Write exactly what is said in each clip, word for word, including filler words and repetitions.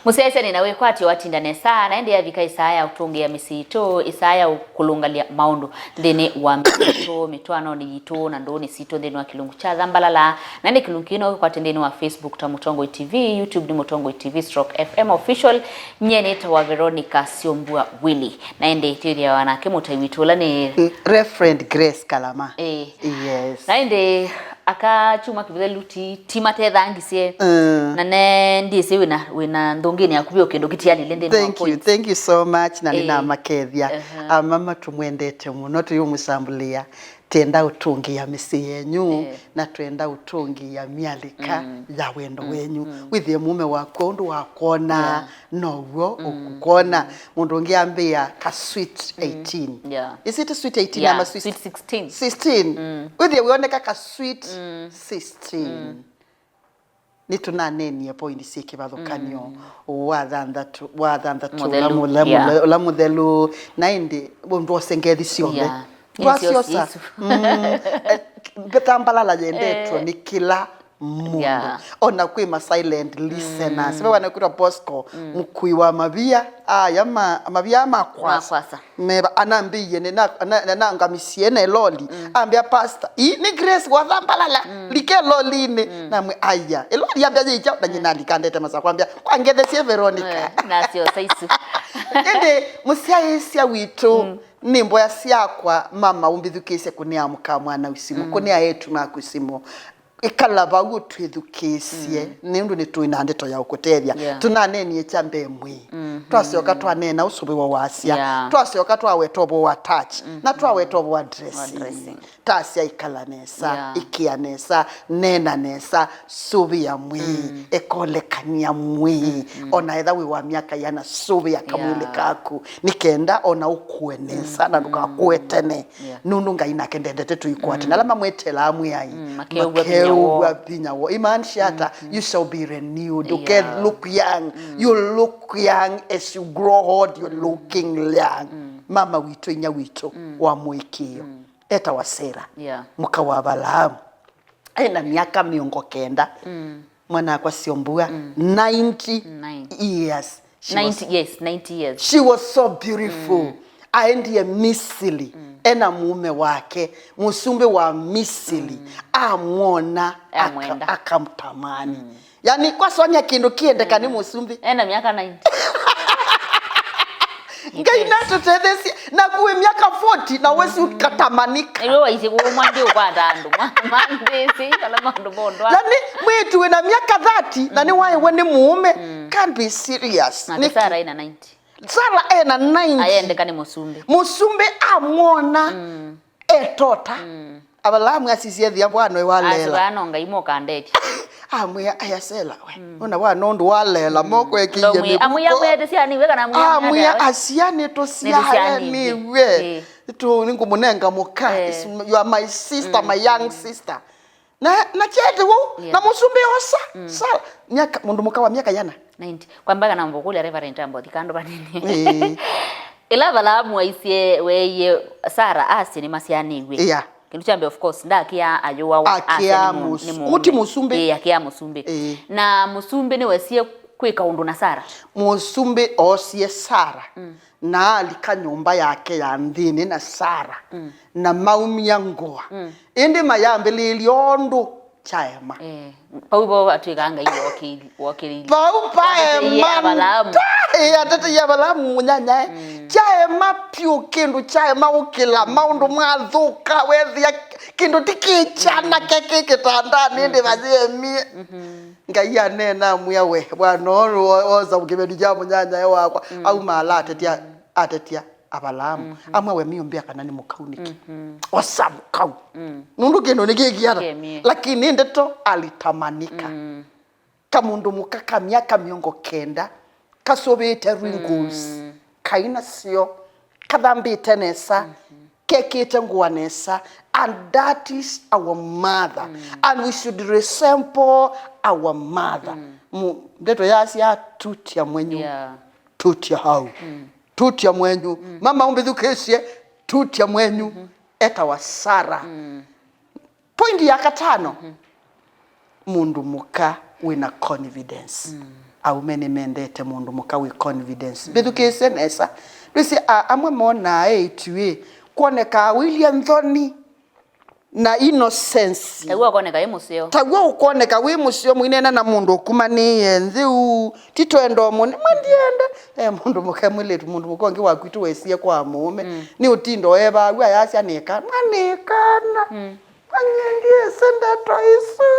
Mũsyaĩĩsya nĩ na wĩkwatyo watinda nesa, na ĩndĩ yavika ĩsaa ya ũtũngĩa mĩsyĩ yitũ, ĩsaa ya kũlũngalya maũndũ nthĩnĩ wa mĩsyĩ yitũ, mĩtwaanonĩ yitũ, na ndũũnĩ sitũ nthĩnĩ wa kĩlungu kya Thambalala. Na ĩndĩ kĩlungu kĩu no ũkĩkwate nthĩnĩ wa Facebook ta Mũtongoi T V, YouTube nĩ Mũtongoi T V stroke F M Official. Nyie nĩtawa Veronica Syombua Willy. Na ĩndĩ twĩthĩawa nake mũtai witũ ũla nĩ Reverend Grace Kalama. Ĩĩ. Yes. Na ĩndĩ aka kyumwa kĩvĩthelu ti, ti matethangisye. Mm. Na ne ndyĩsĩ wĩna, wĩna nthũngĩnĩ yaku vyũ kĩndũ kĩtialile nthĩnĩ wa Thank you, points. Thank you so much, na Eh. nĩnamakethya. Uh-huh. Amama tũmwendete mũno, tũyũmũsambũlĩa. Twenda ũtũngĩa mĩsyĩ yenyu, Eh. na twenda ũtũngĩa myalĩka Mm. ya wendo Mm, wenyu. mm. Wĩthĩe mũme waku ũndũ wakwona, Yeah. now'o Mm, ũkũkwona. mm. Mũndũ ũngĩ ambĩa ka sweet Mm. eighteen. Yeah. Is it sweet eighteen Yeah, ama sweet sweet sixteen? Sixteen. Mm. Wĩthĩe wĩoneka ka sweet Mm. sixteen. Mm. Nĩtũnaneenie pointi syĩ kĩvathũkany'o Mm. wa thanthatũ, wa thanthatũ Mũthelu, ũla mũle-, yeah. mũle-, ũla mũthelu, na ĩndĩ ndwose ngethi syonthe. Yeah. Ndwasyosa. Isu. Mm, eh, Thambalala yendetwe Eh. nĩ kĩla mũndũ. Yeah. Ona kwĩ ma silent listeners. Mm. Ve wana kwĩtwa Bosco, Mm. mũkui wa mavia, aya ma, mavia ma kwasa. Ma kwasa. Meva, anambĩie, nĩna-, na-, na-, nangamisie na ĩloli. Mm. Ambĩa, "Pastor, ii nĩ Grace wa Thambalala. Mm. Like ĩlolinĩ." Mm. Namwĩa, "Aya." Ĩloli ambĩa yĩkya, na nyina alika ndete masa kwambĩa, "Kwa ngethesie Veronica." Eh, nasyosa isu. Ĩndĩ mũsyaĩĩsya witũ, Mm. nĩ mboya syakwa, mama, ũmbĩthukĩĩsye kũnĩa mũka mwana ũsimũ, Mm. kũnĩa eĩtu maku simũ. Ĩkala vau ũtwĩthukĩĩsye, Mm. nĩ ũndũ nĩtũĩ na ndeto ya ũkũtethya. Yeah. Tũnaneenie kya mbee mwĩĩ. Mm-hmm. Twasyoka twaneena ũsũvĩwa wasya. Yeah. Twasyoka twaweta ũvoo wa touch. Mm-hmm. Na twaweta ũvoo wa Wa dressing. dressing. Tasya ĩkala nesa, Yeah. ĩkĩa nesa, neena nesa, sũvĩa mwĩĩ, Mm. ekolekany'a mwĩĩ. Mm-hmm. Ona etha wĩ wa myaka yana, sũvĩa kamwĩlĩ Yeah. kaku. Nĩ kenda ona ũkũe nesa na Mm-hmm. ndũkakũe tene. Yeah. Nũndũ Ngai nake ndendete tũikwate. Mm. Na ala mamwetelaa Mwĩai, Mm, makeũw'a vinya woo. Makeũw'a vinya woo. Imaanisha ata? Mm-hmm. You shall be renewed. You Yeah. can look young. Mm. You look young as you grow old, you're looking young. Mm. Mama witũ, inya witũ, Mm. wa mũĩkĩĩo. Mm. Etawa Sera. Yeah. Mũka wa Avalaamu. Ena myaka mĩongo kenda. Mm. Mwana wakwa Syombua, Mm. ninety Nine. years. She was ninety, yes, ninety years. She was so beautiful. Mm. Aendie Misili, Mm. ena mume wake, mũsumbĩ wa Misili, Mm. amwona, aka-, Amwenda. akamtamani. Mm. Yani, kwasony'a kĩndũ kĩendeka nĩ Mm. mũsumbĩ. Ena myaka ninety. Ngai Yes. natũtetheesye, na kuwe myaka forty, na wesi Mm. ũkatamanika. Nĩwe waisye kũmwa ndi ũkwata andũ. Mwa-, mwa ndĩsĩ, kana maũndũ mondwa. Yani, mwĩĩtu wĩna myaka thirty, na nĩ waĩwe nĩ mũũme. Mm. Can't be serious. Nake Nĩkĩ? Sara ena ninety. Sara ena ninety. Ayendeka nĩ mũsumbĩ. Mũsumbĩ amwona Mm. etota. Mm. Avalaamu asisye thia bwana ũyũ waleela. Asivaa no Ngai mokandetye. Amwĩa, "Aya Sela, we. Mm. Nona bwana ũndũ waleela, Mm. mokwekiie Ndomwĩ-, nĩ amwĩa, kuko." Amwĩa, "Ete syanĩwe kana amwĩa, amwĩa, amwĩa, "Asia nĩtũsyaanĩw'e. Ĩĩ. Tu, nĩngũmũnenga mũka. Eh. Is, you are my sister, Mm. my young sister." Na, na kyete wau, Yeah. na mũsumbĩ osa, Mm. Sara, myaka, mũndũ mũka wa myaka yana. Ninety. Kwa mpaka na mbũkũlya Reverend Ambothi kando vanini. Ĩĩ. Ĩla Avalaamu aisye weeie Sara asye nĩmasyaanĩw'e. Yeah. Kĩndũ kya mbee, of course, ndakĩa ayũawa, asya Akĩa nĩ mũ-, mũs-, nĩ mũũme. Ũti mũsumbĩ. Ĩĩ, akĩa mũsumbĩ. Ĩĩ. Na mũsumbĩ nĩwesie kwĩka ũndũ na Sara. Mũsumbĩ oosie Sara. Mm. Na alika nyũmba yake ya nthĩnĩ na Sara, Mm. na maumya ngũa. Mm. Ĩndĩ mayambĩlĩĩlya ũndũ kyaema. Eh, pau vo atwĩkaa Ngai wokĩi-, wokĩlĩilye. Pau paema Avalaamu. Nda-, ĩ, ateteie Avalaamu mũnyanyae. Mm. Kyaema pyũ, kĩndũ kyaema ũkĩla, maũndũ mathũka, wethĩa kĩndũ ti kĩkyana ke kĩ kĩtandanĩ, ĩndĩ vayĩemie. Mhm. Ngai aneena amwĩa, "We, bwana, ũũ wo-, wosa kĩveti kya mũnyanyae wakwa." Mm. Auma ala atetia, atetia Avalaamu. Mhm. Amwĩa, "We, mĩũmbĩa kana nĩ mũkau nĩkĩ? Mhm. Osa mũkau." Mm. Nũndũ kĩndũ nĩkĩkiana. Kĩemie. Lakini ndeto alitamanika. Mm. Kamũndũ mũka ka myaka mĩongo kenda, kasũvĩte wrinkles, Mm. kaina syo, kathambĩte nesa, Mhm. kekĩte ngũa nesa, and that is our mother. Mm. And we should resemble our mother. Mm. Mu-, ndeto yasya, "Tutya mwenyu." Yeah. Tutya hau. Mm. Tutya mwenyu. Mm. Mama ũmbĩthukĩĩsye, tutya mwenyu. Mhm. Etawa Sara. Mm. Point ya katano. Mhm. Mũndũ mũka wĩna confidence. Mm. Aũme nĩmendete mũndũ mũka wĩ confidence. Mbĩthukĩĩsye nesa. Ndwĩsĩ, a-, amwe monaa eĩtu ĩ, kwonekaa ũilye nthoni na innocence. Taw'o ũkoneka wĩ mũseo. Taw'o ũkoneka wĩ mũseo, mũineena na mũndũ ũkumanĩĩe nthĩ ũu. Ti twenda ũmũne, mwe ndienda. E mũndũ mũka mwĩlĩtu, mũndũ mũka ũngĩ wakwitũ wesie kwa mũũme. Mm. Nĩ ũtindo evaa w'o ayasya nĩkana, nĩkana. Mm. Manye ndiĩsĩ ndeto isu.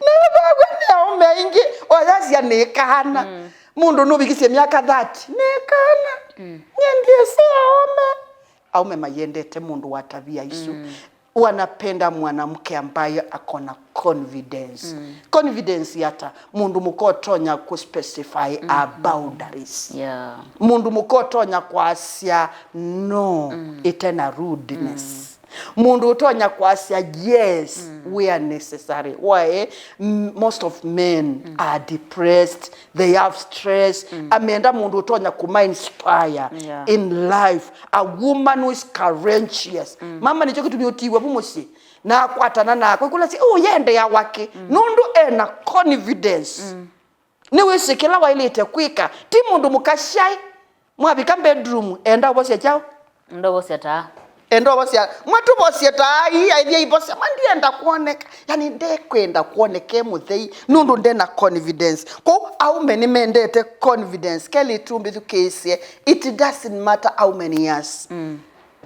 Nĩvaw'a nĩ aũme aingĩ, oyasya nĩkana. Mm. Mũndũ nũvikisye myaka thirty, nĩkana. Mm. Nye ndiĩsĩ aũme. Aũme mayendete mũndũ wa tabia isu. Mm. Wanapenda mwanamke ambaye ako na confidence. Mm. Confidence yata, mũndũ mũka ũtonya ku specify a boundaries. Yeah. Mũndũ mũka ũtonya kwasya no, mm, ĩte na rudeness. Mm. Mũndũ ũtonya kwasya yes, mm, where necessary. Why? M-, most of men, mm, are depressed, they have stress. Mm. Amenda mũndũ ũtonya kuma inspire, yeah, in life. A woman who is courageous. Mm. Mama nĩkyo kĩtumi ũtiwa vu mũsyĩ. Na akwatana nako. Ĩkũlasya, ũyendea wake. Mm. Nũndũ ena confidence. Mm. Nĩwĩsĩ kĩla waĩlĩte kwĩka. Ti mũndũ mũka shy. Mwavika bedroom, enda ũvosya kyaũ? Enda ũvosya taa. Enda ũvosya. Mwe tũvosye taa, ii aithya ivosya. Mwe ndienda kwoneka. Yani, ndekwenda kwoneka e mũthei. Nũndũ ndena confidence. Kwoou, aũme nĩmendete confidence. Kelĩtu mbĩthukĩĩsye. It doesn't matter how many years. Mm.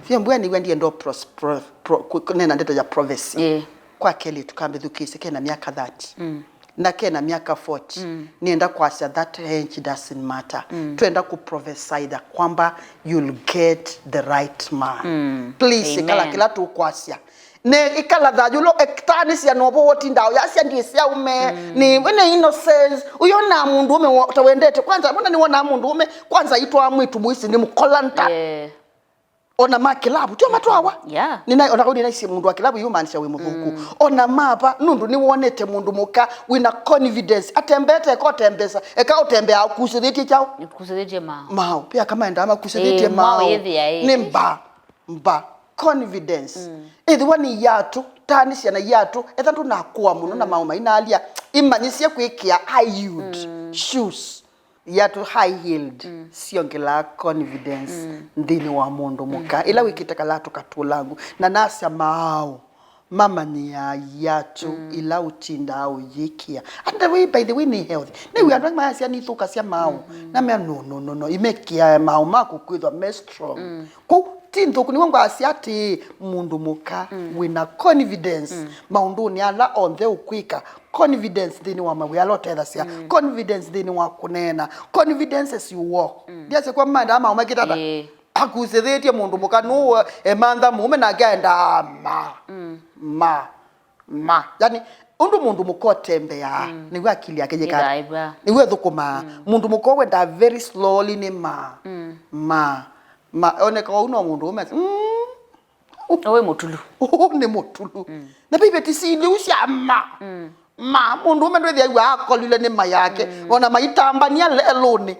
Vyũ mbua nĩw'a ndienda pros-, pro-, pro-, ku-, kunena ndeto ya prophecy. Ĩĩ. Kwa kelĩtu kambĩthukĩĩsye kena myaka thirty. Mm. Na kena myaka forty. Mm. Nĩenda kwasya that age doesn't matter. Mm. Twenda ku prophesy that kwamba you'll get the right man. Mm. Please, amen, ĩkala kĩla tũkwasya. Ne ĩkala thayũ lo ektaanĩsya novo wotinda ũyasya ndiĩsĩ aũme. Mm. Nĩ, wĩna innocence. Ũyonaa mũndũ ũme wa-, ta wendete. Kwanza, mbona nĩwonaa mũndũ ũme? Kwanza itwaa mwĩtu mũisi nĩ mũkolanta. Yeah. Ona ma kĩlavu, tio matwawa. Yeah. Nina, ona kau ninaisye mũndũ wa kĩlavu yumaanisha wĩ mũthũku. Mm. Ona mava, nũndũ nĩwonete mũndũ mũka wĩna confidence. Atembete, eka ũtembesa, eka ũtembea ũkusĩthĩtye kyaũ? Kusĩthĩtye mao. Mao. Pia kama endaa makusĩthĩtye, eh, mao, mao. Yĩthĩa, eh, nĩ mba, mba. Confidence. Mm. Ĩthĩwa nĩ iatũ, taanĩsya na iatũ, etha ndũnakũa mũno na, mm, mao mainaalya, imanyĩsye kwĩkĩa high heeled, mm, shoes. Iatũ high heeled, mm, syongelaa confidence, mm, nthĩnĩ wa mũndũ mũka. Mm. Ĩla wĩkĩte kalatũ katũlangu, na nasya maaũ mamanyĩaa iatũ, mm, ila ũtindaa ũyĩkĩa. And the way, by the way, nĩ healthy. Nĩw'o andũ angĩ mayasya nithũkasya maaũ. Mm-hmm. Na mea, no, no, no, no. Imekĩaa maaũ maku kwĩthwa me strong. Mm. Kwoou, ti nthũku, nĩw'o ngwasya atĩĩ, mũndũ mũka, mm, wĩna confidence, mm, maũndũnĩ ala onthe ũkwĩka, confidence nthĩnĩ wa mawĩa ala ũtethasya, mm, confidence nthĩnĩ wa kũneena, confidence as you walk. Mm. Ndiasya kwa maendaa mao makĩtata. Ĩĩ. Akusĩthĩtye mũndũ mũka nũũ emantha mũũme nake aendaa ma, mm, ma, ma. Yani, ũndũ mũndũ mũka ũtembeaa, mm, nĩw'o akili yake yĩkaa. Ĩthaĩvw'a. Nĩw'o ĩthũkũmaa. Mm. Mũndũ mũka wendaa very slowly nĩ ma, mm, ma, ma. Oneka ũu no mũndũ ũme, mm. Ũũ wĩ mũtulu. Ũũ nĩ mũtulu. Mm. Na viveti siliu sya ma. Mm. Ma, mũndũ ũme ndwĩthĩaw'a akolile nĩ ma yake. Mm. Ona maitambania lelũnĩ.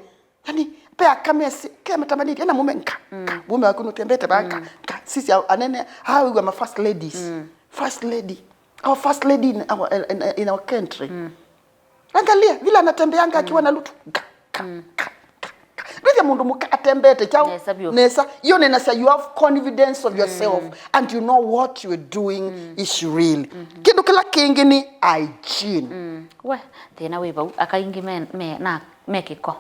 Yani, pe akamesi, kemetambanĩtye na mũme nka, mm, nka. Mũme waku nũtembete va nka, mm, nka. Sisya anene, hawĩw'a ma first ladies. Mm. First lady. Our first lady in our, in, in our country. Mm. Angalia vile anatembeanga akiwa na lutu. Ka, ka, mm, ka, ka, ka. Ndwĩthĩa mũndũ mũka atembete kyaũ? Nesa vyũ. Nesa. Yo nĩnasya you have confidence of yourself, mm, and you know what you're doing, mm, is real. Mm-hmm. Kĩndũ kĩla kĩngĩ nĩ hygiene. Mm. We, thĩna wĩ vau. Aka aingĩ me, me, na, me kĩko.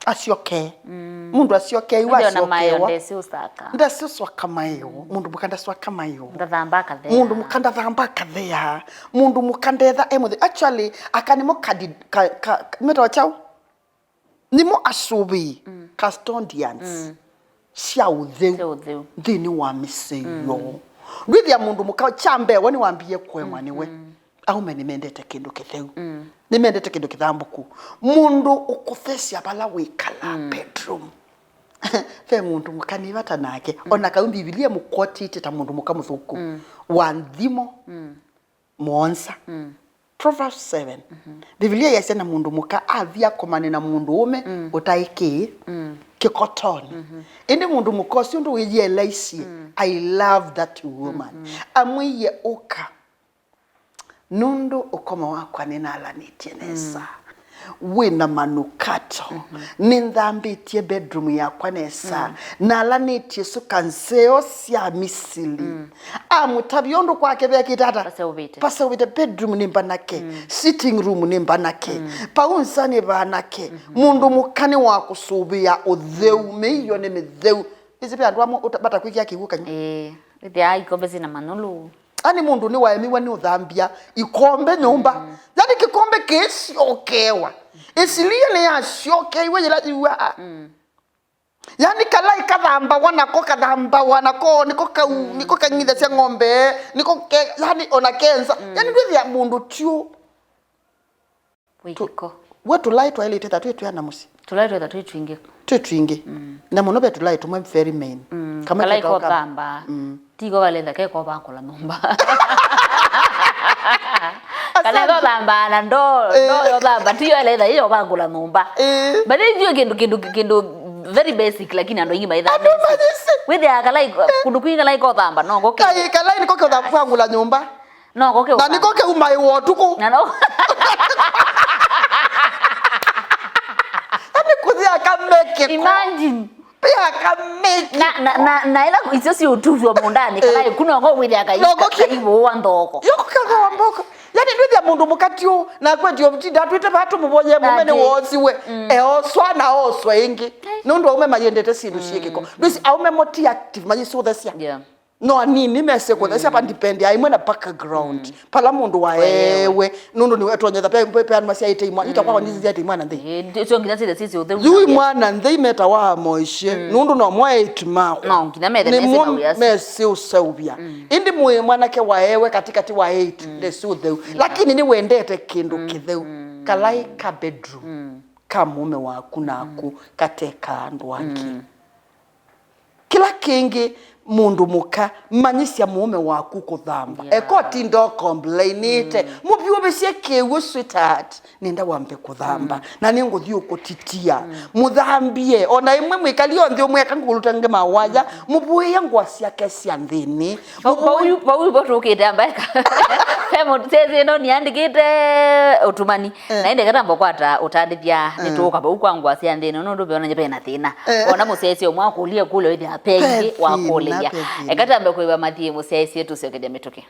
Asyoke. Mm. Mũndũ asyoke, iwe. Ndio na mayo asyokewa. Ndesi ũsaka. Ndesi ũswaka mayo. Mm. Mũndũ mũka ndaswaka mayo. Ndathamba akathea. Mũndũ mũka ndathamba akathea. Mũndũ mũka ndetha e mũtheu. Actually, aka nĩmo kadi-, ka, ka, ka, metawa kyaũ? Nĩmo asũvĩi, mm, custodians, mm, sya ũtheu, sya ũtheu, nthĩnĩ wa mĩsyĩ, mm, yoo. Ndwĩthĩa mũndũ mũka kya mbee we nĩwambie kũemwa, mm, nĩwe. Mm. Aũme nĩmendete kĩndũ kĩtheu. Mm. Nĩmendete kĩndũ kĩthambũku. Mũndũ ũkũthesya vala wĩkalaa, mm, bedroom. Ve mũndũ mũka nĩ vata nake. Mm. Ona kau Mbivilia ĩmũkotĩte ta mũndũ mũka mũthũku. Mm. Wa nthimo, mm, mũonza. Mm. Proverbs seven. Mm-hmm. Mbivilia yasya na mũndũ mũka athi akomane na mũndũ ũme, mm, ũtaĩ kĩ-, mm, kĩkotonĩ. Mm-hmm. Ĩndĩ mũndũ mũka ũsu ũndũ wĩyĩeleisye, mm, I love that woman. Mm-hmm. Amwĩie, ũka. Nũndũ ũkomo wakwa nĩnalanĩtye nesa. Wĩ na manukato. Nĩnthambĩtye bedroom yakwa nesa. Nalanĩtye suka nzeo sya Misili. Amũtavya ũndũ kwake vekĩte ata? Paseũvĩte. Paseũvĩte. Bedroom nĩ mbanake. Sitting room nĩ mbanake. Pau nza nĩ vanake. Mũndũ mũka nĩ wa kũsũvĩa ũtheu. Mĩio nĩ mĩtheu. Ĩsĩ ve andũ amwe ũta- matakwĩkĩa kĩw'ũ kanyũ. Ĩĩ. Ĩthĩaa ikombe syĩna manyũlũ. Ani mũndũ nĩwaemiwe nĩ ũthambya ikombe nyũmba. Yani kĩkombe kĩisyokewa. Ĩsilia nĩyasyokeiwe yĩla yiw'a. Yani kalai kathambawa nako kathambawa nako nĩko kau nĩko kang'ithasya ng'ombe nĩko ke, yani ona kenza. Yani ndwĩthĩa mũndũ tyu. Wĩkĩko. We tũlaĩ twaĩlĩte ta twĩ twĩana mũsyĩ. Tũlaĩ twetha twĩ twingĩ. Twĩ twingĩ. Na mũno ve tũlaĩ tũmwe very main. Kamwe kalai ketawa ka- kothamba. Tiko kaletha ke kovangũla nyũmba. Kale kothamba na ndoo, ndoo yothamba, tiyo eletha iyo vangũla nyũmba. But then you kĩndũ kĩndũ kĩndũ very basic lakini andũ aingĩ maitha. Andũ maitha. Wĩthĩa kalai kũndũ kwingĩ kalai kothamba no koke. Kai kalai niko kethwa vangũla nyũmba. No koke na niko keuma ĩwa ũtukũ. Na no. Ani kuthia kameke. Imagine. Pia kameke. Na na na na ila icio si utuzo mundani kana kuna ngo withia kai. No koke kaiwa ndoko. Yo koke kwa mboko. Yani ndwithia mundu mukatio na kwetio tinda twite vatu muvoye mume ni wosiwe. Eoswa na oswa ingi. Nundu aume mayendete sindu ciikiko. Ndwisi aume moti active mayisuthesia. Yeah. No anini mese kũthesya pa depend aimwe na background pala mũndũ waewe nũndũ nĩwe tonyetha pe pe pe anwa syaite imwa ita kwa nisi syaite imwa na nthĩ. Eh, sio nginya sile sisi utheu. Yu imwa na nthĩ meta wa moishe nũndũ no mwa eight makwa. No nginya methe mese mawia. Mese useuvya. Indi mwe mwanake waewe katikati wa eight ndesi utheu lakini nĩwendete kĩndũ kĩtheu. Kalai ka bedroom ka mũme waku naku kateka andũ angĩ. Kĩla kĩngĩ, mũndũ mũka, manyĩsya mũũme waku kũthamba. Yeah. Eka ũtinda ũkomplainĩte. Mm. Mũvyũvĩsye kĩw'ũ, sweetheart, nĩenda wambe kũthamba. Mm. Na nĩngũthi ũkũtitia. Mm. Mũthambie. O na ĩmwe mwĩkali o nthĩ ũmwĩa eka ngũkũlũtange mawaya. Mm. Mũvũĩe ngũa syake sya nthĩnĩ. Vau, vau, vau vo tũkĩte ambaeka. Ve mũsesi ĩno nĩandĩkĩte ũtumani. Eh. Na ĩndĩ katamba kwata ũtandĩthya, eh, nĩtũũka vau kwa ngũa sya nthĩnĩ, nũndũ veonany'a vena thĩna. Eh. Ona mũsesi ũmwe akũlya ĩkũlyo ĩthĩa pengĩ wakũlĩlya. Eka tambe kwĩw'a mathiĩ mũsesi tũsyokethya mĩtũkĩ.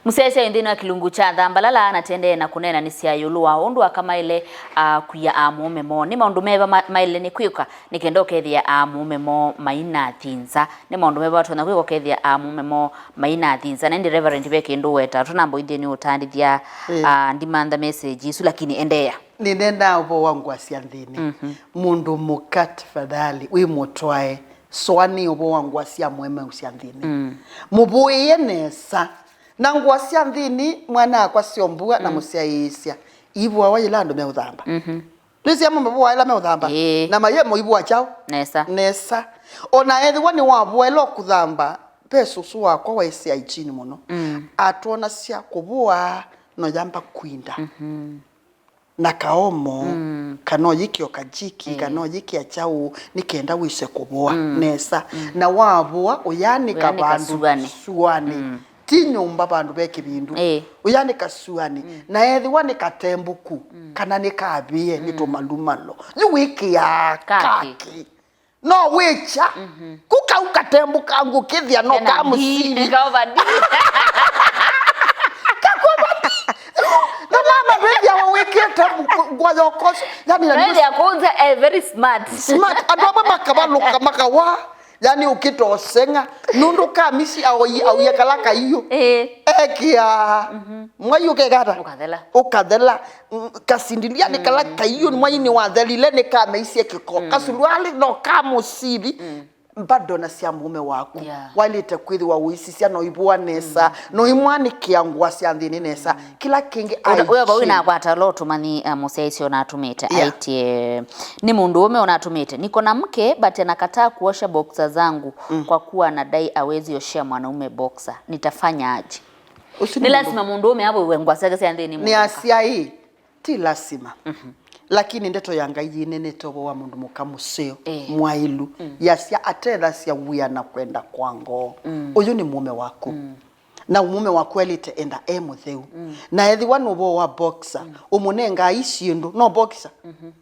Mũsyaĩĩsya nthĩnĩ wa kĩlungu kya Thambalala na tendee na kũneenanĩsya ĩũlũ wa ũndũ aka maĩle, ah, kwia aamũũme moo. Nĩ maũndũ meva ma-, maĩle nĩ kwĩka nĩ kenda ũkethĩa aamũũme moo mainathi nza? Nĩ maũndũ meva ũtonya kwĩka ũkethĩa aamũũme moo mainathi nza? Na ĩndĩ Reverend, ve kĩndũ ũweta, tũnamba ũinthĩnĩ ũtandĩthya, ĩĩ, ah, ndimantha message isu, lakini endeea. Nĩnendaa ũvoo wa ngũa sya nthĩnĩ. Mhm. Mũndũ mũka, tafadhali, wĩ mũtwae, sũanĩa ũvoo wa ngũa sya mũemeu sya nthĩnĩ. Mm. Mũvũĩe nesa. Na ngũa sya nthĩnĩ, mwana-akwa, syombua na, mm, mũsyaĩĩsya, iivũawa yĩla andũ meũthamba. Mhm. Nĩsya mũmavũa ĩla meũthamba. Ĩĩ. Na mayemo ivũa kyaũ? Nesa. Nesa. O na ethĩwa nĩwavũa ĩla ũkũthamba, ve sũsũ wakwa waĩ C I G-nĩ mũno. Mm. Atwonasya kũvũa no yamba kwinda. Mhm. Na kaomo, mm, kana ũyĩkĩa kajiki, ĩĩ, kana ũyĩkĩa kyaũ, nĩ kenda wĩse kũvũa, mm, nesa. Mm. Na wavũa, ũyanĩka, ũyanĩka vandũ sũanĩ. Sũanĩ. Mm. Ti nyũmba vandũ ve kĩvindu. Ĩĩ. Ũyanĩka sũanĩ. Mm. Na ethĩwa nĩ katembũku, mm, kana nĩ kavĩe, nĩ, mm, tũmalumalo. Yu wĩkĩaa kaki. Kaki. No wĩkya, mhm, kũkau katembũka ngũkĩthya no ka mũsili. Kakovadi. Kakovadi. No mama wĩthya wĩkĩte ngwa yokoso. Yani na wĩthya kũnza, eh, very smart. Smart. Andũ amwe makavalũka makawa. Yani ũkĩta ũseng'a. Nũndũ kamisi aoi auya kala kaiyo. Eh. Ekia. Mhm. Mwai ũkekata. Ũkathela. Ũkathela. Mm, kasindili, yani, mm, kala kaiyo mwainĩ wathelile nĩkameisye kĩko. Mm. Kasulwali no ka mũsili. Mm. Bado na sya mũũme waku. Yeah. Wailĩte kwĩthĩwa ũisisya no ivũa nesa, mm, no imwanĩkĩa ngũa sya nthĩnĩ nesa. Mm. Kĩla kĩngĩ wĩna vau aichi. Wĩnakwata lo tũmani, uh, mũsyaĩĩsya ũnatũmĩte. Yeah. Aĩtye, nĩ mũndũ ũme ũnatũmĩte. Niko na mke but anakataa kuosha boxer zangu, mm, kwa kuwa anadai hawezi oshea mwanaume boxer. Nitafanyaje? Ũsu nĩ nĩ mũndũ. Lazima mũndũ ũme avũĩwe ngũa syake sya nthĩnĩ nĩ mũndũ mũka. Asyaĩ. Ti lasima. Mhm. Lakini ndeto ya Ngai yĩnenete ũvoo wa mũndũ mũka mũseo, eh, mwaĩlu, mm, yasya, atethasya wĩa na kwenda kwa ngoo. Mm. Ũyũ nĩ mũũme waku. Mm. Na mũũme waku elĩte enda e mũtheu. Mm. Na ethĩwa nĩ ũvoo wa boxer, mm, ũmũnengaa i syĩndũ, no boxer. Mm-hmm.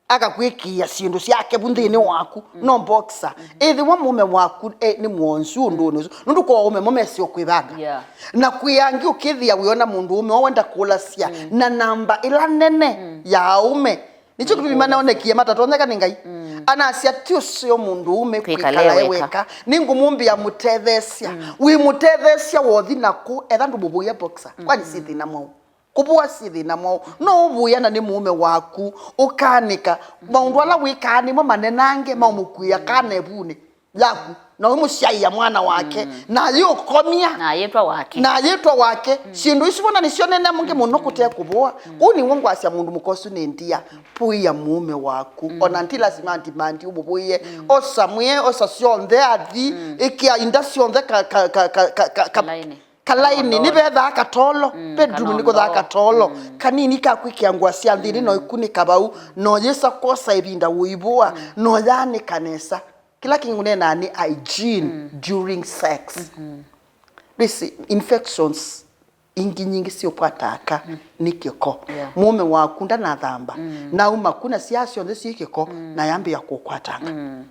Akakwĩkĩĩa syĩndũ syake vu nthĩnĩ waku, mm, no boxer. Mm-hmm. Ethĩwa mũũme waku e, nĩ mwonzu ũndũnĩ ũsu, nũndũ kwa aũme mo meseo kwĩvanga. Yeah. Na kwĩ angĩ ũkĩthĩa wĩona mũndũ ũme wenda kũlasya, mm, na namba ĩla nene, mm, ya aũme. Nĩkyo kĩtumi manaonekie matatonyeka nĩ Ngai. Mm. Anasya ti ũseo mũndũ ũme kwĩkala e weka. Nĩngũmũmbĩa mũtetheesya. Mm. Wĩ mũtetheesya wothi nakũ, etha ndũmũvũie boxer. Mm. Kwani si thĩna mwaũ? Kũvũa si thĩna mwaũ. No ũvũĩa na nĩ mũũme waku, ũkanĩka. Maũndũ ala wĩkaa nĩmo manenange, maũmũkuĩa kana ĩvunĩ yaku, na ũimũsyaĩa mwana wake, mm, na ayĩũkomya, na ayĩtwa wake, na ayĩtwa wake. Mm. Syĩndũ isu vona nĩsyo nene mũngĩ mũno kũte kũvũa. Mm. Kũu nĩw'o ngwasya mũndũ mũka ũsu nĩ ndia, pũĩa mũũme waku. Mm. Ona nti lasima ndimandi ũmũvũĩe. Mm. Osa mwĩe, osa syonthe athi, mm, ĩkĩa inda syonthe ka, ka, ka, ka, ka, ka, ka, kalaini. Kalaini, nĩ vethaa katolo, mm, bedroom nĩ kũthaa katolo. Mm. Kanini ka kwĩkĩa ngũa sya nthĩnĩ, mm, no ikunĩka vau, no yĩsa kwosa ĩvinda ũivũa, mm, no yaanĩka nesa. Kĩla kĩngĩ nĩnaa nĩ hygiene, mm, during sex. Mm-hmm. Ndwĩsĩ, infections ingĩ nyingĩ siũkwata aka, mm, nĩ kĩko. Yeah. Mũũme waku ndanathamba, mm, nauma ku na syaa syonthe syĩ kĩko, mm, na yambĩĩa kũkwatanga. Mm.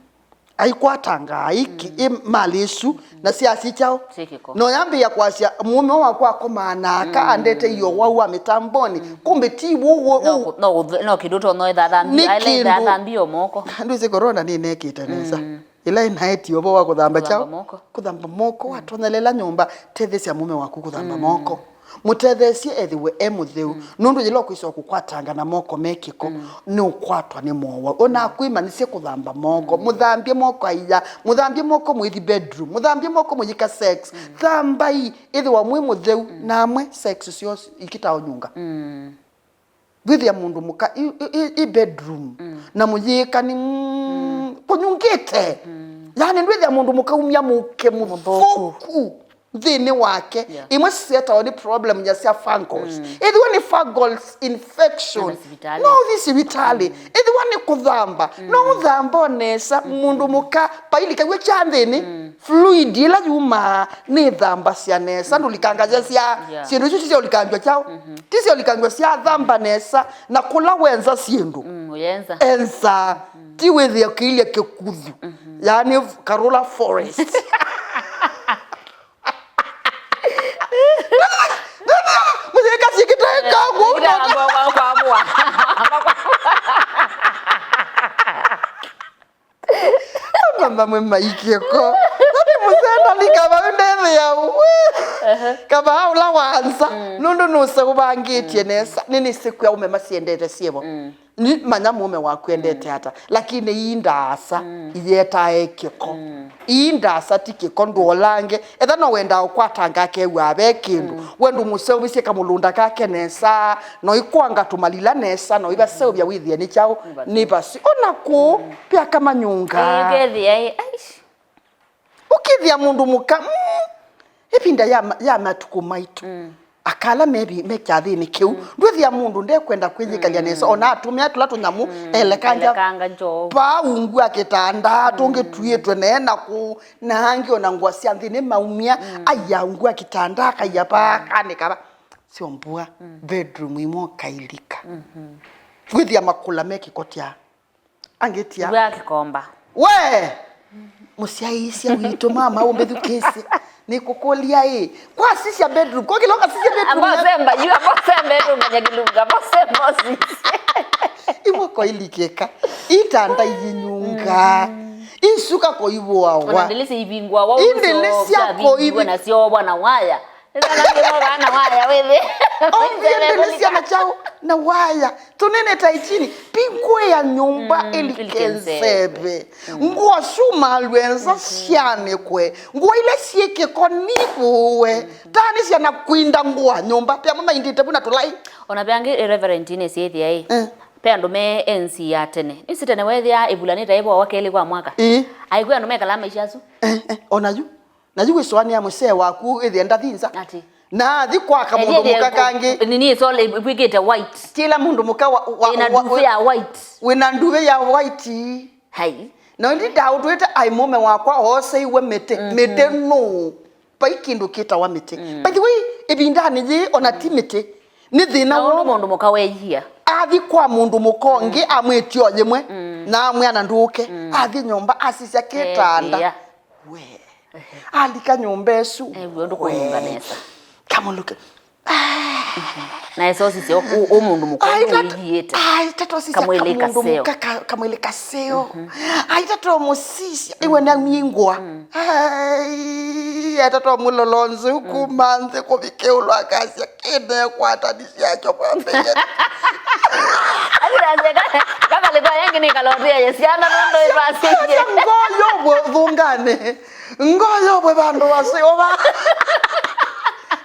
Aikwatanga aiki, mm, ĩ mali isu, na syasi kyaũ? Syĩ kĩko. No yambĩĩa kwasya, mũũme wakwa akomaa na aka, mm, andete io wau wa mĩtamboni. Mm. Kumbe ti wo, wo, no, wo, kũ-, no, kũth-, no kĩndũ to no ĩthathambio, nĩ aĩle kĩndũ ĩthathambio moko. Ndwĩsĩ corona nĩnekĩte nesa. Mm. Ĩla ĩnaetie ũvoo wa kũthamba kyaũ? Kũthamba moko. Kũthamba moko, mm, watonyelela nyũmba, tetheesya mũũme waku kũthamba, mm, moko. Mũtetheesye ethĩwe e mũtheu, mm, nũndũ yĩla ũkwĩsa kũkwatanga na moko me kĩko, mm, nĩũkwatwa nĩ mowau. Ona, mm, kwĩmanyĩsye kũthamba moko, mm, mũthambye moko aiya, mũthambye moko mũithi bedroom, mũthambye moko mũyĩka sex. Mm. Thambai, ĩthĩwa mwĩ mũtheu, mm, na amwe sex syoo ikitaũnyunga. Mm. Ndwĩthĩa mũndũ mũka i, i, i, i bedroom, mm, na mũyĩka nĩ, mm, mm, kũnyungĩte. Mm. Yaani ndwĩthĩa mũndũ mũka umya mũke mũthũku nthĩnĩ wake. Yeah. Imwe syĩtawa nĩ problem ya sya fungals. Mm. Ĩthĩwa nĩ fungals infection, nenda sivitalĩ, no ũthi sivitalĩ. Mm. Ĩthĩwa nĩ kũthamba, mm, no ũthamba o nesa, mm, mũndũ mũka pailika w'o kya nthĩnĩ. Mm. Fluid ĩla yumaa nĩthambasya nesa, ndũlikangasya sya, yeah, syĩndũ isu ti sya ũlikangywa kyaũ? Mhm. Ti sya ũlikangywa sya thamba nesa, na kũla wenza syĩndũ. Mm, ũyenza. Enza. Mm. Ti wĩthĩa ũkĩilye kĩkuthu. Mhm. Yaani Karũla Forest. Mũyĩka syĩkĩtae kangũ. Kwa, kwa, kwa, kwa. Mama mwe maikĩko. Nani mũsenda lika vau ndethĩa we. Ehe. Kava ũla wanza. Mm. Nũndũ nũse ũvangĩtye, mm, nesa. Nĩnĩsĩ kwĩ aũme masiendete syĩvo. Mm. Ni manya mũũme waku endete, mm, ata. Lakini ii ndaasa, mm, iyetae kĩko. Mm. Ii ndaasa ti kĩko ndũolange. Etha no wendaa ũkwatanga akew'aa ve kĩndũ. Mm. We ndũmũseũvĩsye kamũlũnda kake nesa. No ikwanga tũmalila nesa. No ivaseũvya wĩthĩe nĩ kyaũ? Nĩ vasi. Nĩ vasi. Ona kũu, mm, pia kamanyunga. Ĩĩ, ũkethĩa, ĩ, aish. Ũkethĩa mũndũ mũka, mm, ĩvinda ya ma-, ya matukũ maitũ. Mm. Akala me vi-, me kyathĩnĩ kĩu. Mm. Ndwĩthĩa mũndũ ndekwenda kwĩyĩkalya, mm, nesa. Ona atumĩa tũla tũnyamũ, mm, elekanja. Elekanga njoo. Paa ungu wa kĩtanda, mm, tũngĩ tuĩtwe nee na kũu. Na angĩ ona ngũa sya nthĩnĩ maumya, mm, aiya ungu wa kĩtanda, akaiya paa, akanĩka va. Sio mbua, mm, bedroom imwe ũkailika. Mhm. Wĩthĩa makũla me kĩkotya. Angĩtia. Iwe akĩkomba. We! Mũsyaĩĩsya witũ mama ũmbĩthukĩĩsye. Nĩkũkũlya ĩ. Kwasisya bedroom. Kwa kĩla ũkasisya bedroom. Ambasemba, yu ambasemba bedroom, manya kĩlunga, ambasemba osisye. Imwe koilikĩka. Itanda iyinyunga. Mm. Isuka koivũawa. Ona ndĩlĩsya ivingũawa. Indĩlĩsya koivi-, na syovwa na waya. Nĩthanangĩwa vaa na waya wĩthĩ. Ombie ndĩlĩsya na kyaũ? Na waya. Tũnene ta ichini. Pingũĩa nyũmba, mm, ĩlike nzeve. Mm. Ngũa syumalw'e nza, mm-hmm, syanĩkwe. Ngũa ila syĩ kĩko nivũwe. Mm-hmm. Taanĩsya na kwinda ngũa nyũmba. Pia mama indĩte vu na tũlai. Ona ve angĩ, eh, Reverend Ines, ĩthĩa ĩ. Eh. Ve andũ me enzi ya tene. Nĩsĩ tene weethĩa ĩvula nĩtaĩvũawa kelĩ kwa mwaka. Ĩĩ. Aikwĩ andũ mekalaa maisha asu. Eh, eh, ona yu. Na yu wĩsũanĩa mũsee waku ĩthĩa ndathi nza. Ati. Na athi kwa kamũndũ mũka kangĩ. Nini is all ĩkwĩkĩte white. Kĩla mũndũ mũka wa, wa, ĩna wa, nduve ya white. Wĩna nduve ya white. Hai. Na ĩndĩ ndaũtwĩte ai mũũme wakwa ooseiwe mĩtĩ. Mhm. Mĩtĩ nũũ? Vai kĩndũ kĩtawa mĩtĩ. Mm. By the way, ĩvindanĩ yĩĩ, ona ti mĩtĩ. Nĩ thĩna. Na ũndũ woo mũndũ mũka weeyia. Athi kwa mũndũ mũka ũngĩ, mm, amwĩtyo yĩmwe, mm, na amwĩa na ndũũke. Mm. Athi nyũmba, asisya kĩtanda. Ethĩa. We. Ehe. Alika nyũmba ĩsu. Eew'a ũndũ kũnunga nesa. Kamũlũke. Na esa ũsisya ũ, ũ, ũ mũndũ mũka ũndũ wĩyiĩte. Aitata ũsisya kamwĩlĩ kaseo. Kamwĩlĩ kaseo. Mhm. Aitata ũmũsisya, iwe nĩamingwa. Mm. Ai, aitata ũmũlolonzi, mm, kuma nthĩ kũvika ĩũlũ, akasya, "Kĩnekwatani syakyo kwambĩĩe." Athi nasya, "Kakalĩko yangi nĩkalotĩaye syana nũndũ ĩtwasĩie." Ngoo yovwe thungane. Ngoo yovwe vandũ vaseo va.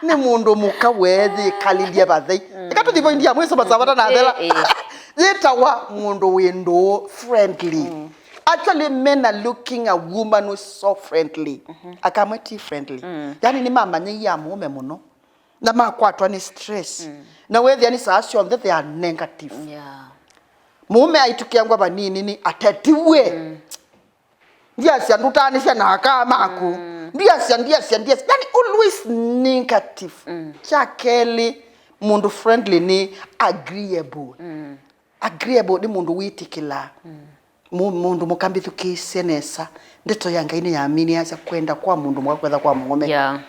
Nĩ mũndũ mũka weeyĩkalilye vathei. Mm. Eka tũthi point ya mwiso masavata na thela. Eh, eh. Yĩtawa mũndũ wĩ ndũũ, friendly. Mm. Actually, men are looking a woman who is so friendly. Mhm. Akamwe ti friendly. Mm. Yani nĩmamanyĩie amũũme mũno. Na makwatwa nĩ stress. Mm. Na wethĩa nĩ saa syonthe they are negative. Yeah. Mũũme aitũkĩangwa vanini nĩ atetiwe. Mm. Ndiasya ndũtaanĩsya na aka maku. Mm. Ndiasya, ndiasya, ndiasya. Yani always negative. Mm. Kya kelĩ, mũndũ friendly nĩ agreeable. Mm. Agreeable nĩ mũndũ wĩtĩkĩlaa. Mm. Mu-, mũndũ mũka mbĩthukĩĩsye nesa. Ndeto ya Ngai nĩyaminĩasya kwenda kwa mũndũ mũka kwetha kwa mũũme. Yeah.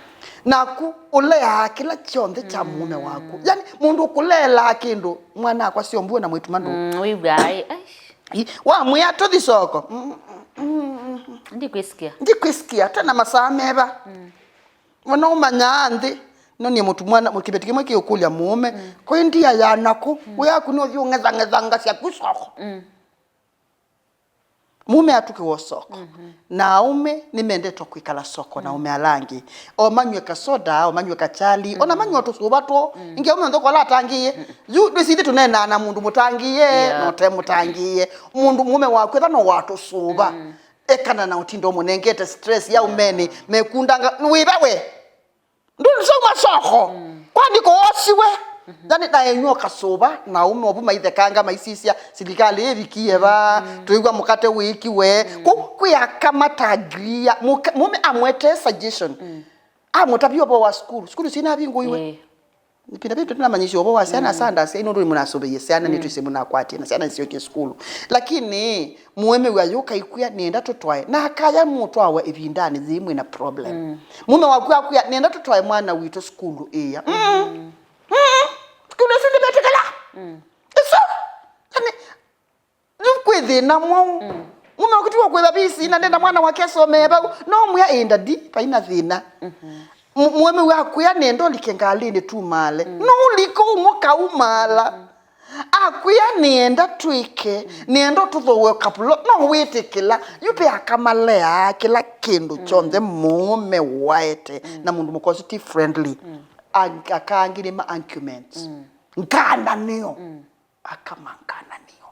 Naku ũleaa kĩla kyonthe kya mũũme waku. Mm. Yani mũndũ ũkũleelaa kĩndũ, mwana akwa syombue na mwĩtuma ndũ. Mm, wĩw'aa, ai, ai. Ĩ, wamwĩa, "Tũthi soko." Mm, mm, mm, mm. Ndikwĩsikia. Ndikwĩsikia, twĩ na masaa meva? Mm. Wona ũmanyaa nthĩ, no nĩ mũtumwa na kĩveti kĩmwe kĩũkũlya mũũme, mm, "Kwĩ ndia ya naku, mm, wĩ yaku nĩ ũthi ũng'ethang'ethanga syaku soko." Mm. Mũũme atũkĩwa soko. Mm-hmm. Na aũme nĩmendetwe kwĩkala soko na, mm, aũme ala angĩ. O manywe kasoda, o manywe kachali, ona, mm, manywe tũsũva twoo. Mm. Ĩngĩ aũme onthe kola atangĩĩe. Mm. Yu ndwĩsĩ ithyĩ tũneenaa na mũndũ mũtangĩĩe, yeah, na ũte mũtangĩĩe. Mũndũ mũũme waku etha no watũsũva. Mm. Ekana na ũtinda ũmũnengete stress ya, yeah, ũmenĩ, mekundanga, "Wĩva we? Ndũsauma soko. Mm. Kwani kũwosiwe?" Mm-hmm. Yani, na enyu ũkasũva, na aũme ovu maithekanga, maisisya, "Silikalĩ ĩvikie va? Mm. Twĩw'a mũkate wĩkiwe." Mm. Kũu kwĩ aka matagria, mũka-, mũũme amwetee suggestion. Mm. Amũtavya ũvoo wa sukulu. Sukulu sinavingũiwe. Eh. Ĩvinda vĩu tũtinamanyĩsye ũvoo wa syana, mm, Sunday, asyai nũndũ nĩmũnasũvĩie syana, mm, nĩtwĩsĩ mũnakwatie na syana nĩsyũkie sukulu. Lakini mũemeu ayũka aikwĩa, "Nĩenda tũtwae." Na akaya mũtwawa ĩvindanĩ yĩĩ mwĩna problem. Mm. Mũme waku akwĩa, "Nĩenda tũtwae mwana witũ sukulu ĩya." Mm. Mm. Mm. Sukulu ĩsu ndĩvetĩkĩla. Mm. Ĩsu. Yani, yu kwĩ thĩna mwaũ? Mm. Mũme ũkĩtiwa kwĩva visi na ndenda mwana wake asomee vau. No mwĩa, "Ĩ, ndadi, vaina thĩna." Mm-hmm. Mu-, mũemeu akwĩa, "Nĩenda ũlike ngalĩnĩ tumaale." Mm. No ũlike ũmwe kaumaala. Mm. Akwĩa, "Nĩenda twĩke, mm, nĩenda ũtũthooe kavulo." No wĩtĩkĩla. Yu ve aka maleaa kĩla kĩndũ, mm, kyonthe mũũme waete, mm, na mũndũ mũka ũsu ti friendly. Mm. Ang-, aka angĩ nĩ ma arguments. Mm. Ngananĩo. Mm. Aka ma ngananĩo.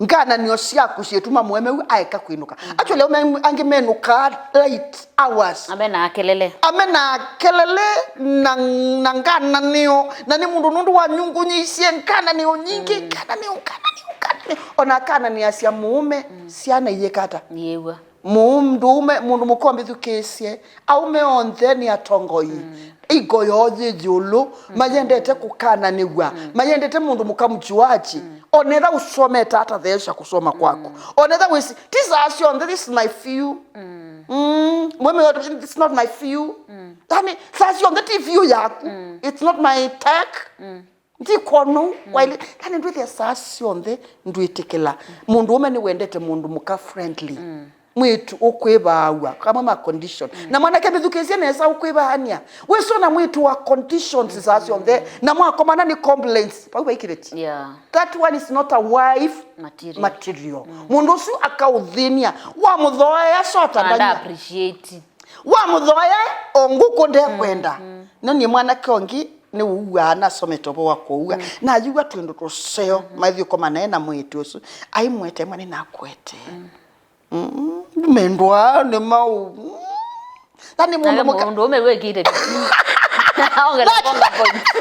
Ngananĩo syaku syĩtuma mũemeu aeka kwĩnũka. Mm. Actually, aũme angĩ menũkaa late hours. Amenaa kelele. Amenaa kelele na, na ngananĩo. Na nĩ mũndũ nũndũ wanyungunyĩisye ngananĩo nyingĩ, mm, ngananĩo, ngananĩo, ngananĩo. Ona akananĩasya mũũme, mm, syana iyĩkata. Yĩw'a. Mũndũũme, mũndũ mũka ũmbĩthukĩĩsye, aũme onthe nĩ atongoi. Mm. Ego yoo yĩ ĩũlũ, mm, mayendete kũkananĩw'a, mm, mayendete mũndũ mũka mjuaji. Mm. Onetha ũsomete ata theesya kũsoma kwaku. Mm. Onetha wĩsĩ, ti saa syonthe, "This is my view." Mm. Mm. Mũme yote, "It's not my view." Mm. Yani, saa syonthe ti view yaku. Mm. "It's not my take." Mm. Ndikwona ũu, mm, waile, yani ndwĩthĩa saa syonthe ndwĩtĩkĩla. Mũndũũme nĩwendete mũndũ mũka friendly. Mm. Mwĩĩtu ũkwĩvaaw'a, kamwe ma condition. Mm. Na mwanake mbĩthukĩĩsye nesa ũkwĩvaany'a. Wĩsona mwĩĩtu wa conditions saa syonthe, na mwakomana nĩ complaints. Vau vai kĩveti. Yeah. That one is not a wife material. Material. Mm. Mũndũ ũsu akaũthĩnia, wamũthoea sota ndanya. Appreciate. Wamũthoea o ngũkũ ndekwenda. Mm, mm. No nĩ mwanake ũngĩ nĩwũw'aa nasomete ũvoo wa kũua. Mm. Nayĩw'a twĩndũ tũseo, mm-hmm, mathi ũkomana naĩ na mwĩĩtu ũsu. Aimwete mwa nĩnakwete. Mm. Mm, mendwa nĩ mau. Na nĩ mũndũ mũka- mũndũũme wĩkĩte bikini. Ongela bonga points.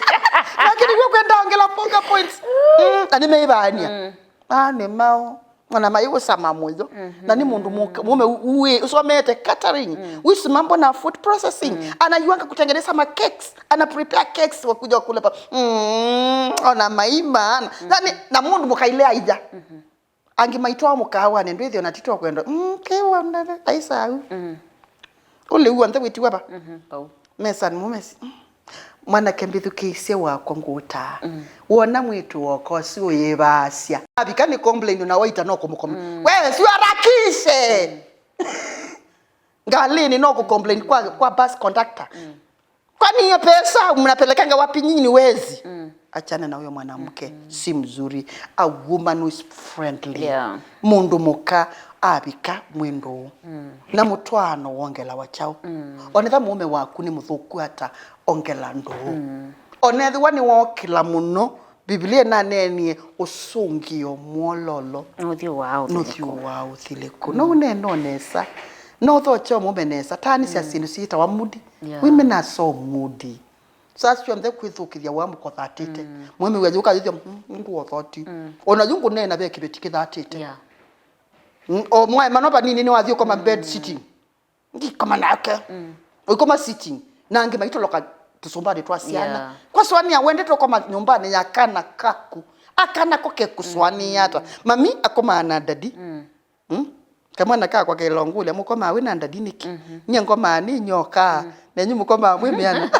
Lakini we kwenda ongela bonga points. Mm, na nimeivania. Mm. Ah, nĩ mao. Ona maiũsama mũyo. Na nĩ mũndũ mũka- mũme uĩ usomete catering. Wisi mambo na food processing. Anajuanga kutengeneza ma cakes. Ana prepare cakes wakuja kula pa. Mm, ona maima. Nani na mũndũ mũkaile aija. Angĩ maitwa mũkawanĩ ndwĩthĩ ona tito kwenda. Mm, kewa ndale aisa au. Ũle uo nthe wĩtiwa pa. Pau. Mesa nĩ mũmesi. Mwanake mbĩthukĩĩsye wakwa ngũtaa. Wona mwĩĩtu woka ũsu ũyĩvaasya. Avika nĩ complain na waita no kũmũkoma. We, siwarakishe. Ngalĩnĩ no kũcomplain kwa, kwa bus conductor. Kwani hiyo pesa mnapelekanga wapi nyinyi ni wezi? Achana na huyo mwanamke, si mzuri. A woman who is friendly. Yeah. Mũndũ mũka avika mwĩndũ. Na mũtwaano wongelawa kyaũ? Onetha mũũme waku nĩ mũthũku ata, ongela ndũũ. Onethĩwa nĩwookĩla mũno, Biblia ĩnaneenie ũsũngĩo mwololo. Nũthyũ wa ũthilĩku. Nũthyũ wa ũthilĩku. No ũneena nesa. No ũthokya mũũme nesa. Taanĩsya syĩndũ syĩtawa moody. Yeah. Women are so moody. Saa syonthe kwĩthũkĩthya wa mũkothatĩte. Mũũme wĩathi ũkayĩthya, "Mm, nĩngũotha ũti." Ona yu ngũneena ve kĩveti kĩthatĩte. Yeah. Mm, o mwaema no vanini nĩwathi ũkoma bed sitting. Ngikoma nake. Ũikoma sitting. Na angĩ maitoloka tũsũmbanĩ twa syana. Yeah. Kwasũanĩa wendete ũkoma nyũmbanĩ ya kana kaku. Akana ko kekũsũanĩa ata? Mami akomaa na daddy. Mm? Kamwana kakwa kelongũlya mũkomaa wĩ na daddy nĩkĩ? Nyie ngomaa nĩ nyoka. Nenyu mũkomaa mwĩ mĩana.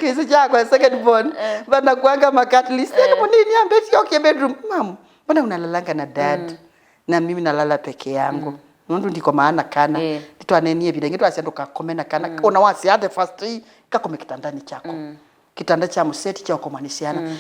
Kĩsi kyakwa second born. Vana kuanga makatlis. Mũnini ambĩtie okay bedroom. Mam, mbona unalalanga na dad? Na mimi nalala peke yangu. Nũndũ ndikomaa na kana. Eh. Nĩtwanenie ĩvinda ĩngĩ twasya ndũkakome na kana. Ona wasya the first day, kakome kitandani chako. Kitanda cha mseti cha ũkoma nĩ syana.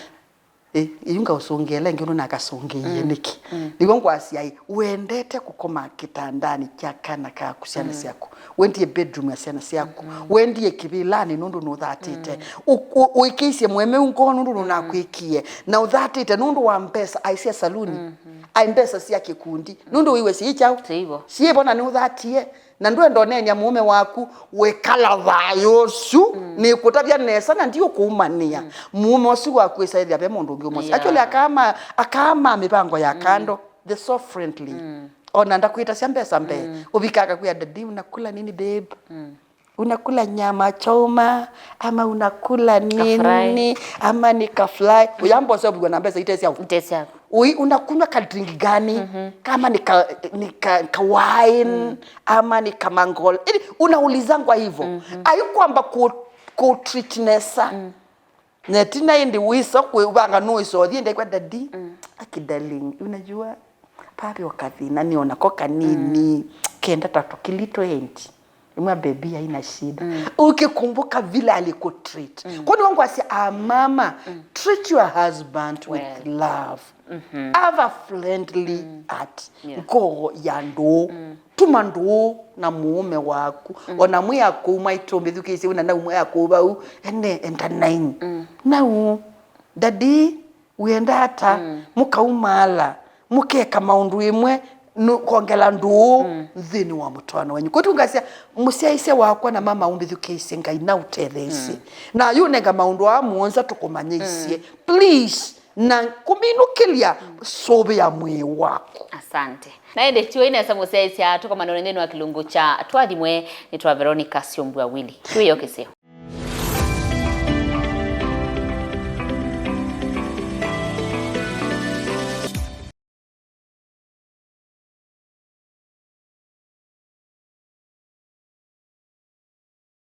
Eh, ĩyu ngaũsũngĩela ĩngĩ ũndũ nakasũngĩie nĩkĩ? Nĩw'o ngwasya ĩ, wendete kũkoma kitandani kya kana kaku syana syaku. Wendie bedroom ya syana syaku. Wendie kĩvĩlanĩ nũndũ nũthatĩte. Ũ- ũ- ũĩkĩisye mwemeu ngoo nũndũ nũnakwĩkie. Na ũthatĩte nũndũ wa mbesa aisya saluni. Ai mbesa sya kĩkundi. Nũndũ wĩw'e syĩ kyaũ? Syĩvo. Syĩvo na nĩũthatie. Na ndwenda ũneenya mũũme waku wĩkala thayũ ũsu, nĩkũtavya nesa na ndiũkũumanĩa. Mũũme ũsu waku ĩsa ĩthĩa ve mũndũ ũngĩ ũmwe. Yeah. Actually, akaama, akaama mĩvango ya kando. They're so friendly. Ona ndakwĩtasya mbesa mbee. Ũvika akakwĩa, "Daddy, unakula nini, babe?" Unakula nyama choma ama unakula nini? Kafry. Ama ni kafly. Uyambosa ubiwa na mbesa itesya. Itesya. Ui, unakunywa ka drink gani? Kama ni ka, ni ka, ka wine ama ni ka mangol. Ili unaulizangwa hivyo. Ai kwamba ku, ku treat nesa. Na tina ĩndĩ wĩsa kwĩvanga nũĩsa ũthiĩ ndekwa, "Daddy, aki darling, unajua papi wakathina niona ko kanini, kenda ta tũkili twenty." Imwa baby haina shida. Ukikumbuka vile alikutreat. Kwani wangu asia, "Ah, mama, treat your husband with love. Have a friendly heart." Yeah. Ngoo ya ndũũ. Tuma ndũũ na mũũme waku. Ona mwĩ akũu mwaitũ mbĩthukĩĩsye wĩna nau mwĩ akũu vau. Ene, enda nine. Nau, daddy, wĩenda ata? Mũkaumaala, mũkeka maũndũ ĩmwe, nũ- kwongela ndũũ nthĩnĩ wa mũtwaano wenyu. Kũtungasya mũsyaĩĩsya wakwa na mama ũmbĩthukĩĩsye, Ngai na ũtetheesye. Na ayũnenga maũndũ aa mũonza tũkũmanyĩisye. Please, na kũminũkĩlya sũvĩa mwĩĩ waku. Asante. Na ĩndĩ tiũĩ nesa mũsyaĩĩsya tũkomanĩone nthĩnĩ wa kĩlungu kya Twathimwe nĩ twa Veronica Syombua Willy. Tiũĩ yo kĩseo.